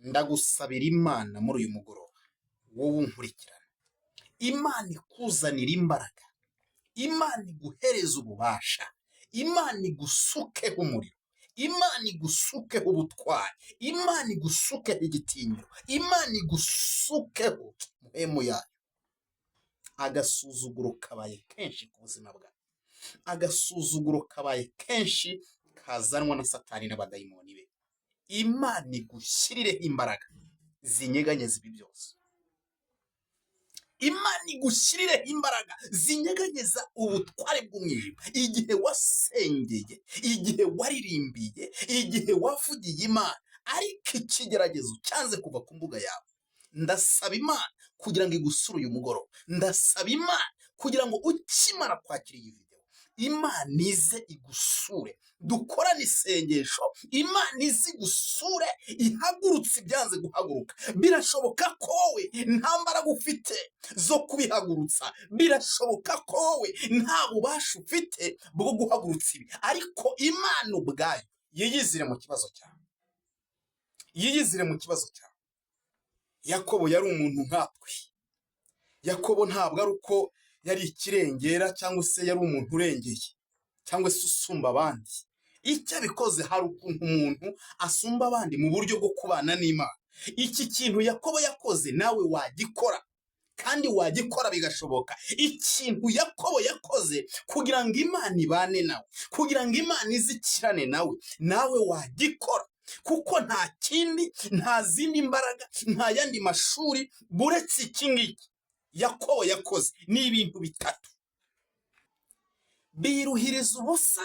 Ndagusabira Imana muri uyu mugoroba, wowe unkurikirana, Imana ikuzanira imbaraga, Imana iguhereza ububasha, Imana igusukeho umuriro, Imana igusukeho ubutwari, Imana igusukeho igitinyiro, Imana igusukeho muhemu yayo. Agasuzuguro kabaye kenshi ku buzima bwawe, agasuzuguro kabaye kenshi kazanwa na Satani n'abadayimoni be. Imana igushyirireho imbaraga zinyeganyeza ibi byose. Imana igushyirireho imbaraga zinyeganyeza ubutware bw'umwijima. Igihe wasengeye, igihe waririmbiye, igihe wavugiye Imana, ariko ikigeragezo cyanze kuva ku mbuga yawe, ndasaba Imana kugira ngo igusure uyu mugoroba. Ndasaba Imana kugira ngo ukimara kwakira iyi video, Imana ize igusure, dukorane isengesho, Imana ize igusure, ihagurutse ibyanze guhaguruka. Birashoboka ko wowe nta mbaraga ufite zo kubihagurutsa, birashoboka ko wowe nta bubasha ufite bwo guhagurutsa ibi, ariko Imana ubwayo yiyizire mu kibazo cyawe, yiyizire mu kibazo cyawe. Yakobo yari umuntu nkatwe. Yakobo ntabwo ari uko yari ikirengera cyangwa se yari umuntu urengeye cyangwa se usumba abandi. Icyo abikoze, hari ukuntu umuntu asumba abandi mu buryo bwo kubana n'Imana. Iki kintu Yakobo yakoze nawe wagikora, kandi wagikora bigashoboka. Ikintu Yakobo yakoze kugira ngo Imana ibane nawe, kugira ngo Imana izikirane nawe, nawe wagikora, kuko nta kindi, nta zindi mbaraga, nta yandi mashuri buretse iki ngiki Yakobo yakoze. Ni ibintu bitatu: biruhiriza ubusa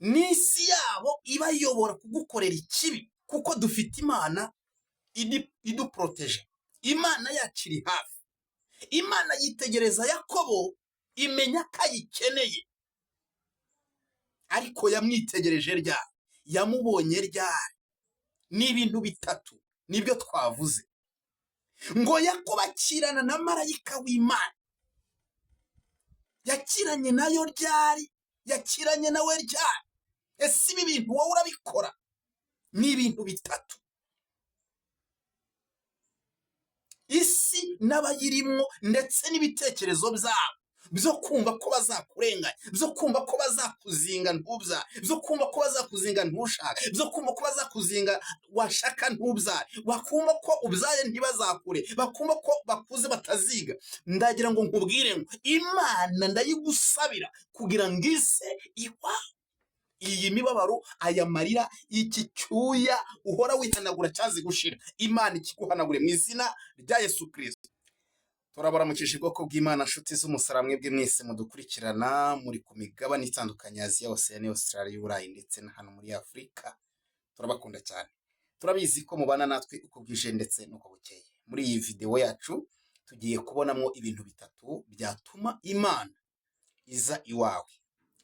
n'isi yabo ibayobora kugukorera ikibi, kuko dufite Imana iduporoteje, Imana yacu iri hafi. Imana yitegereza Yakobo, imenya ko ayikeneye, ariko yamwitegereje ryari? Yamubonye ryari? Ni ibintu bitatu nibyo twavuze ngo Yakobo akirana na marayika w'Imana. Yakiranye nayo ryari? Yakiranye nawe ryari? Ese ibi bintu wowe urabikora? Ni ibintu bitatu. Isi n'abayirimo ndetse n'ibitekerezo byabo byo kumva ko bazakurenganya, byo kumva ko bazakuzinga ntubyare, byo kumva ko bazakuzinga ntushake, byo kumva ko bazakuzinga washaka ntubyare, bakumva ko ubyaye ntibazakure, bakumva ko bakuze bataziga. Ndagira ngo nkubwire ngo Imana ndayigusabira kugira ngo ize iwa iyi mibabaro, aya marira, iki cyuya uhora wihanagura cyazi gushira, Imana ikiguhanagure mu izina rya Yesu Kirisito. Turabaramukije ubwoko bw'Imana, nshuti z'umusaraba, mwebwe mwese mudukurikirana muri ku migabane itandukanye ya Aziya, Oceania, Australia, Uburayi ndetse na hano muri Afurika. Turabakunda cyane, turabizi ko mubana natwe uko bwije ndetse n'uko bukeye. Muri iyi videwo yacu tugiye kubonamo ibintu bitatu byatuma Imana iza iwawe,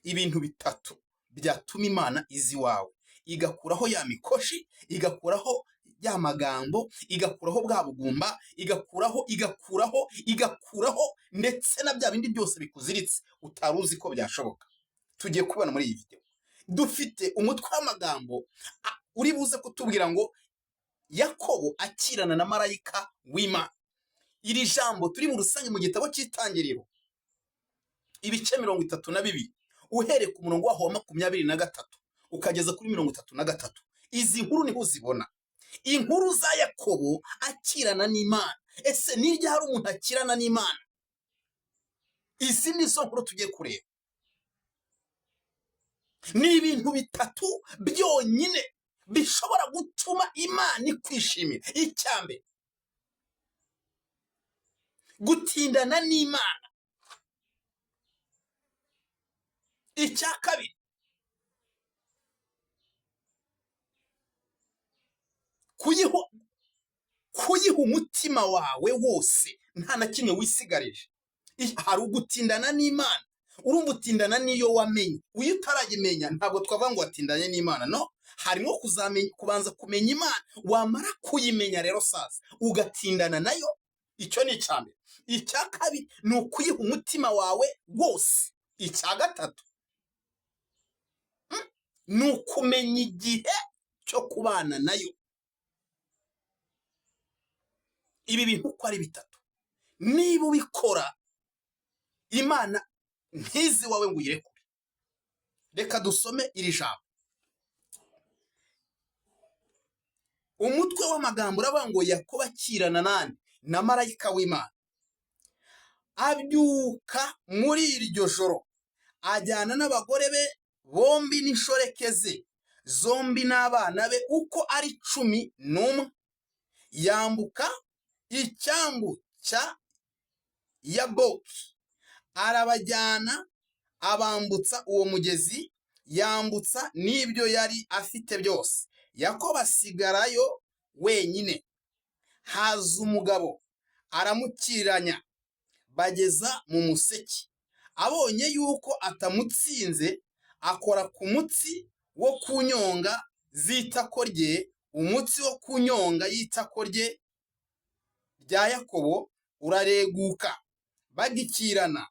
ibintu bitatu byatuma Imana iza iwawe, igakuraho ya mikoshi, igakuraho ya magambo, igakuraho bwa bugumba, igakuraho, igakuraho, igakuraho ndetse na bya bindi byose bikuziritse utari uzi ko byashoboka. Tugiye kubona muri iyi videwo. Dufite umutwe w'amagambo uri buze kutubwira ngo Yakobo akirana na marayika w'Imana. Iri jambo turi mu rusange mu gitabo cy'Itangiriro, ibice 32, uhereye ku murongo waho wa 23 ukageza kuri 33. Izi nkuru niho uzibona, inkuru za Yakobo akirana n'Imana. Ese ni ryari umuntu akirana n'Imana? Izi ni zo nkuru tugiye kureba. Ni ibintu bitatu byonyine bishobora gutuma Imana ikwishimira. Icya mbere, gutindana n'Imana. Icya kabiri, kuyiha umutima wawe wose nta na kimwe wisigarije. Hari ugutindana n'Imana, urumva utindana n'iyo wamenye. Iyo utarayimenya ntabwo twavuga ngo watindanye n'Imana, no harimo kubanza kumenya Imana, wamara kuyimenya rero sasa ugatindana nayo. Icyo ni icya mbere. Icya kabiri ni ukuyiha umutima wawe wose. Icya gatatu ni ukumenya igihe cyo kubana nayo. Ibi bintu uko ari bitatu, niba ubikora, Imana ntizi wawe ngo uyirekure. Reka dusome iri jambo. Umutwe w'amagambo uravuga ngo: Yakobo akirana nande? Na marayika w'Imana. Abyuka muri iryo joro, ajyana n'abagore be bombi n'inshoreke ze zombi n'abana be uko ari 11, yambuka icyambu cya Yaboki, arabajyana, abambutsa uwo mugezi, yambutsa n'ibyo yari afite byose. Yakobo asigarayo wenyine. Haza umugabo aramukiranya, bageza mu museke. Abonye yuko atamutsinze, akora ku mutsi wo ku nyonga z'itako rye. Umutsi wo ku nyonga y'itako rye rya Yakobo urareguka. Bagikirana,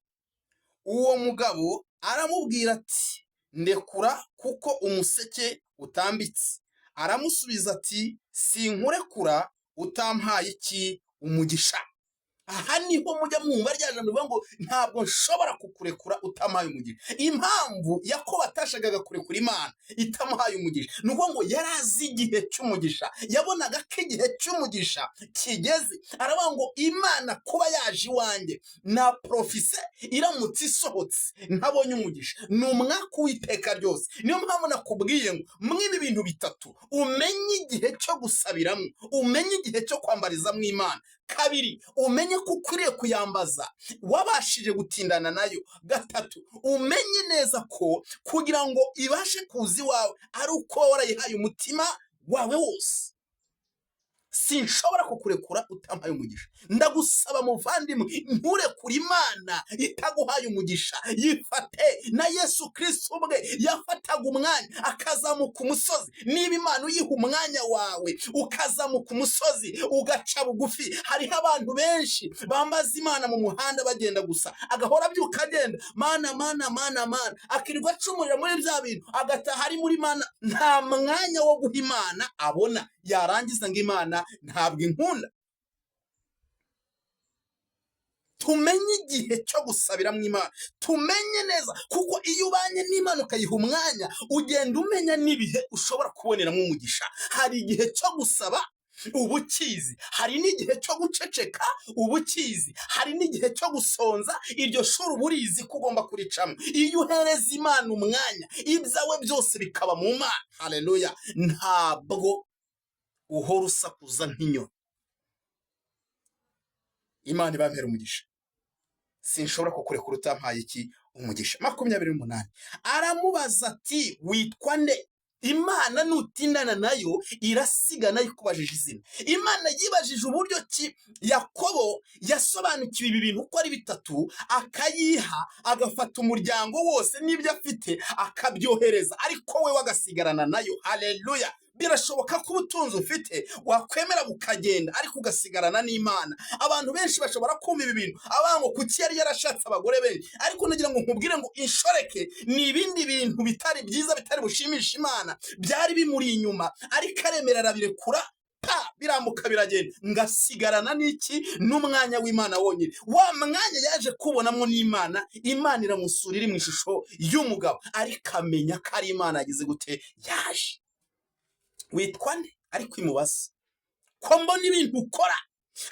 uwo mugabo aramubwira ati: "Ndekura, kuko umuseke utambitse." Aramusubiza ati: "Sinkurekura utampaye iki? Umugisha." Aha niho mujya mwumva rya jambo rivuga ngo: "Ntabwo nshobora kukurekura utampaye umugisha." Impamvu Yakobo atashakaga kurekura Imana itamuhaye umugisha ni ukuvuga ngo yari azi igihe cy'umugisha, yabonaga ko igihe cy'umugisha kigeze. Aravuga ngo: "Imana kuba yaje iwanjye na profise iramutse isohotse ntabonye umugisha, ni umwaka w'iteka ryose." Niyo mpamvu nakubwiye ngo mw'ibi bintu bitatu umenye igihe cyo gusabiramo, umenye igihe cyo kwambarizamo Imana. Kabiri, umenye ko ukwiriye kuyambaza wabashije gutindana nayo. Gatatu, umenye neza ko kugira ngo ibashe kuza iwawe ari uko warayihaye umutima wawe wose. "Sinshobora kukurekura utampaye umugisha." Ndagusaba muvandimwe, nturekure Imana itaguhaye umugisha, yifate. Na Yesu Kirisito ubwe yafataga umwanya akazamuka umusozi. Niba Imana uyiha umwanya wawe, ukazamuka umusozi, ugaca bugufi. Hariho abantu benshi bambaza Imana mu muhanda bagenda gusa, agahora abyuka agenda: "Mana, Mana, Mana, Mana," akirirwa acumurira muri bya bintu, agataha ari muri Mana. Nta mwanya wo guha Imana abona, yarangiza ngo: "Imana ntabwo inkunda." Tumenye igihe cyo gusabiramo Imana, tumenye neza, kuko iyo ubanye n'Imana ukayiha umwanya, ugenda umenya n'ibihe ushobora kuboneramo umugisha. Hari igihe cyo gusaba uba ukizi, hari n'igihe cyo guceceka uba ukizi, hari n'igihe cyo gusonza. Iryo shuri uba urizi ko ugomba kuricamo. Iyo uhereza Imana umwanya, ibyawe byose bikaba mu Mana, haleluya, ntabwo uhora usakuza nk'inyoni. Imana ibampera umugisha. "Sinshobora kukurekura utampaye iki? Umugisha." 28, aramubaza ati: "Witwa nde?" Imana nutindana nayo irasigana ikubajije izina. Imana yibajije uburyo ki Yakobo yasobanukiwe ibi bintu uko ari bitatu, akayiha, agafata umuryango wose n'ibyo afite akabyohereza, ariko we agasigarana nayo. Haleluya! Birashoboka ko ubutunzi ufite wakwemera bukagenda, ariko ugasigarana n'Imana. Abantu benshi bashobora kumva ibi bintu abavuga ngo: "Kuki yari yarashatse abagore benshi?" Ariko nagira ngo nkubwire ngo inshoreke ni ibindi bintu bitari byiza, bitari bushimisha Imana, byari bimuri inyuma, ariko aremera arabirekura, pa, birambuka biragenda, ngasigarana n'iki? N'umwanya w'Imana wonyine. Wa mwanya yaje kubonamo n'Imana. Imana iramusura iri mu ishusho y'umugabo, ariko amenya ko ari Imana yagize gute? Yaje. "Witwa nde?" Ariko imubaza ko mbona ibintu ukora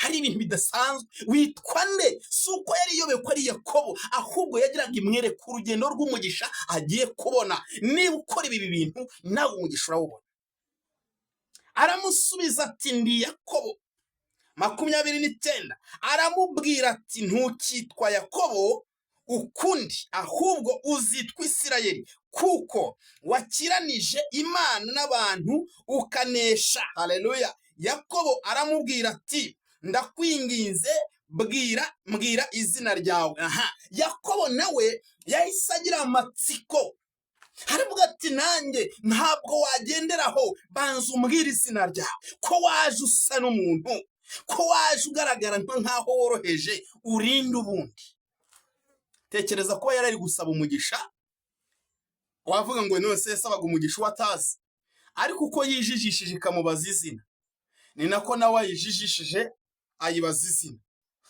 hari ibintu bidasanzwe, witwa nde? Si uko yari iyobewe ko ari Yakobo, ahubwo yagiraga imwereka urugendo rw'umugisha agiye kubona. Niba ukora ibi bintu, nawe umugisha urawubona. Aramusubiza ati: "Ndi Yakobo." 29, aramubwira ati: "Ntukitwa Yakobo ukundi, ahubwo uzitwa Isirayeli, kuko wakiranije Imana n'abantu ukanesha." Haleluya! Yakobo aramubwira ati: "Ndakwinginze, bwira, mbwira izina ryawe." Aha Yakobo nawe yahise agira amatsiko, haravuga ati: "Nanjye ntabwo wagenderaho, banza umbwire izina ryawe. Ko waje usa n'umuntu, ko waje ugaragara nk'aho woroheje, urinde ubundi?" Tekereza ko yari ari gusaba umugisha, wavuga ngo none se yasabaga umugisha uwo atazi? Ariko uko yijijishije ikamubaza izina, ni nako nawe yijijishije. Ayibaza izina.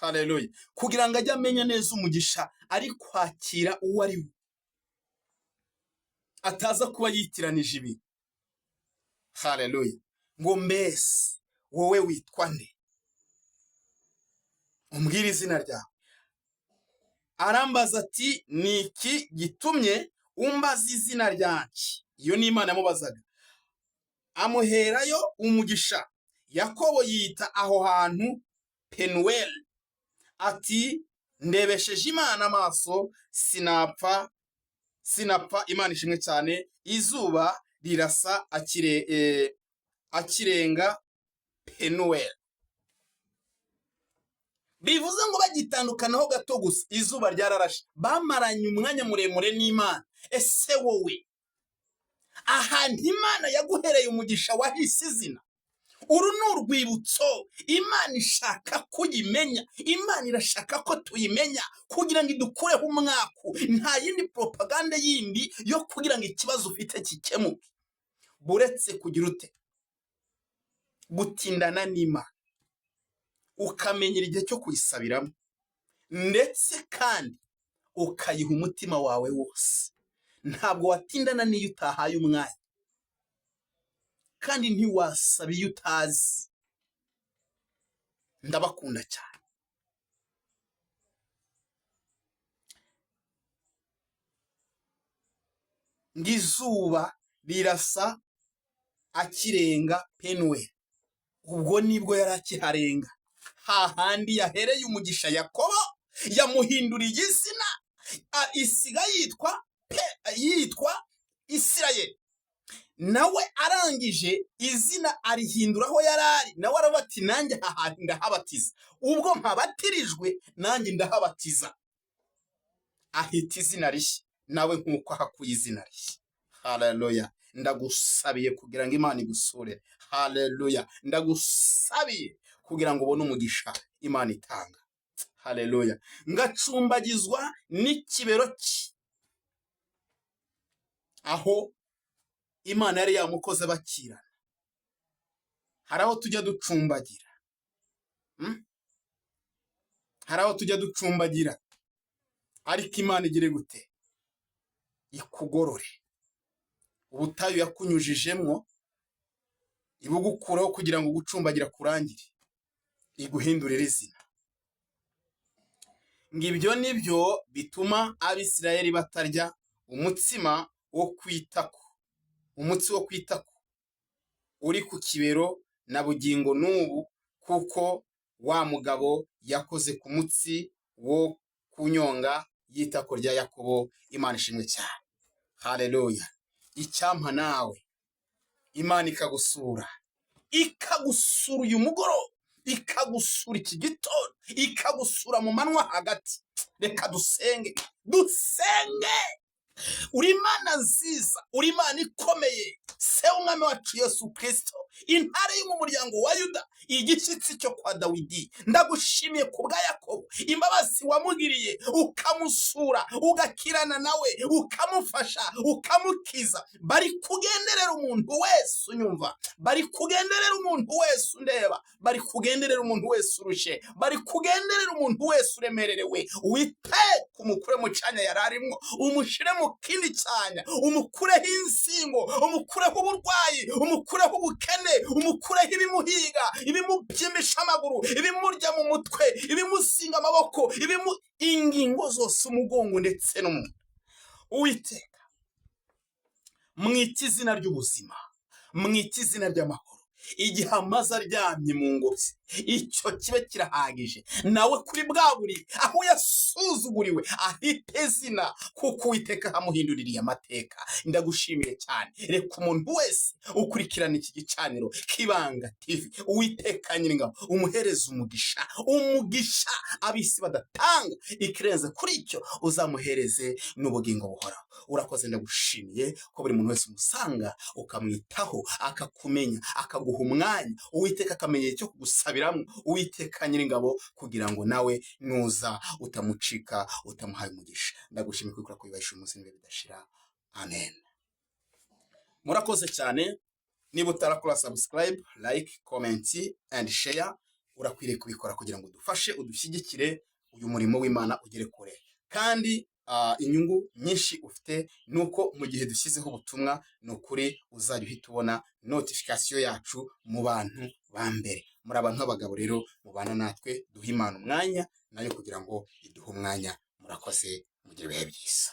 Haleluya! Kugira ngo ajye amenya neza umugisha ari kwakira uwo ari we, ataza kuba yitiranije ibintu. Haleluya! Ngo: "Mbese wowe witwa nde? Umbwire izina ryawe." Arambaza ati: "Ni iki gitumye umbaza izina ryanjye?" Iyo ni Imana yamubazaga. Amuherayo umugisha. Yakobo yita aho hantu Penuweli, ati: "Ndebesheje Imana amaso, sinapfa, sinapfa." Imana ishimwe cyane. Izuba rirasa akirenga Penuweli. Bivuze ngo bagitandukanaho gato gusa, izuba ryararashe. Bamaranye umwanya muremure n'Imana. Ese wowe, ahantu Imana yaguhereye umugisha wahise izina? Uru ni urwibutso. Imana ishaka ko uyimenya. Imana irashaka ko tuyimenya kugira ngo idukureho umwaku. Nta yindi propaganda yindi yo kugira ngo ikibazo ufite gikemuke, buretse kugira ute? Gutindana n'Imana, ukamenyera igihe cyo kuyisabiramo, ndetse kandi ukayiha umutima wawe wose. Ntabwo watindana n'iyo utahaye umwanya, kandi ntiwasaba iyo utazi. Ndabakunda cyane. Ngo izuba rirasa akirenga Penuweli. Ubwo nibwo yari akiharenga, hahandi yahereye umugisha Yakobo, yamuhinduriye izina, isiga yitwa Isirayeli. Nawe arangije izina arihindura aho yari ari, nawe aravuga ati: "Nanjye aha hantu ndahabatiza. Ubwo mpabatirijwe, nanjye ndahabatiza." Ahita izina rishya nawe, nk'uko ahakuye izina rishya. Haleluya! Ndagusabiye kugira ngo Imana igusure. Haleluya! Ndagusabiye kugira ngo ubone umugisha Imana itanga. Haleluya! Ngacumbagizwa n'ikibero cye, aho Imana yari yamukoze bakirana. Hari aho tujya ducumbagira. Hari aho tujya ducumbagira, ariko Imana igire gute? Ikugorore. Ubutayu yakunyujijemwo ibugukuraho kugira ngo gucumbagira kurangire, iguhindurire izina. Ngo ibyo nibyo bituma Abisirayeli batarya umutsima wo kwitako, umutsi wo kwitako uri ku kibero na bugingo n'ubu, kuko wa mugabo yakoze ku mutsi wo ku nyonga y'itako rya Yakobo. Imana ishimwe cyane. Haleluya! Icyampa nawe Imana ikagusura, ikagusura uyu mugoroba, ikagusura iki gitondo, ikagusura mu manywa hagati. Reka dusenge, dusenge. Uri Imana nziza, uri Imana ikomeye, Se w'Umwami wacu Yesu Kirisito, Intare yo mu muryango wa Yuda, igishyitsi cyo kwa Dawidi. Ndagushimiye ku bwa Yakobo, imbabazi wamugiriye, ukamusura, ugakirana nawe, ukamufasha, ukamukiza. Bari kugenderera umuntu wese unyumva, bari kugenderera umuntu wese undeba, bari kugenderera umuntu wese urushe, bari kugenderera umuntu wese uremererewe. Wite umukure mu cyanya yari arimo, umushire mu kindi cyanya, umukureho insingo, umukureho uburwayi, umukureho ubukene, umukureho ibimuhiga, ibimubyimbisha amaguru, ibimurya mu mutwe, ibimusinga amaboko, ibimu ingingo zose, umugongo ndetse no mu nda. Uwiteka, mwita izina ry'ubuzima, mwita izina ry'amahoro. Igihe amaze aryamye mu ngobyi, icyo kibe kirahagije. Nawe kuri bwa buriri aho yasuzuguriwe ahite izina, kuko Uwiteka ahamuhinduririye amateka. Ndagushimiye cyane. Reka umuntu wese ukurikirana iki gicaniro k'Ibanga TV, Uwiteka Nyiringabo, umuhereze umugisha, umugisha ab'isi badatanga. Ikirenze kuri icyo, uzamuhereze n'ubugingo buhoraho. Urakoze, ndagushimiye ko buri muntu wese umusanga, ukamwitaho, akakumenya, akaguha umwanya. Uwiteka akamenya icyo kugusabiramo, Uwiteka Nyiringabo, kugira ngo nawe nuza utamucika utamuhaye umugisha. Ndagushimiye kubikora, kubibahisha umunsi n'ibihe bidashira. Amen. Murakoze cyane. Niba utarakora subscribe, like, comment and share. Urakwiriye kubikora kugira ngo udufashe, udushyigikire, uyu murimo w'Imana ugere kure. Kandi inyungu nyinshi ufite ni uko mu gihe dushyizeho ubutumwa, ni ukuri uzajya uhita ubona notification yacu mu bantu ba mbere. Muri abantu b'abagabo rero, mubana natwe, duhe Imana umwanya nayo kugira ngo iduhe umwanya. Murakoze, mugire ibihe byiza.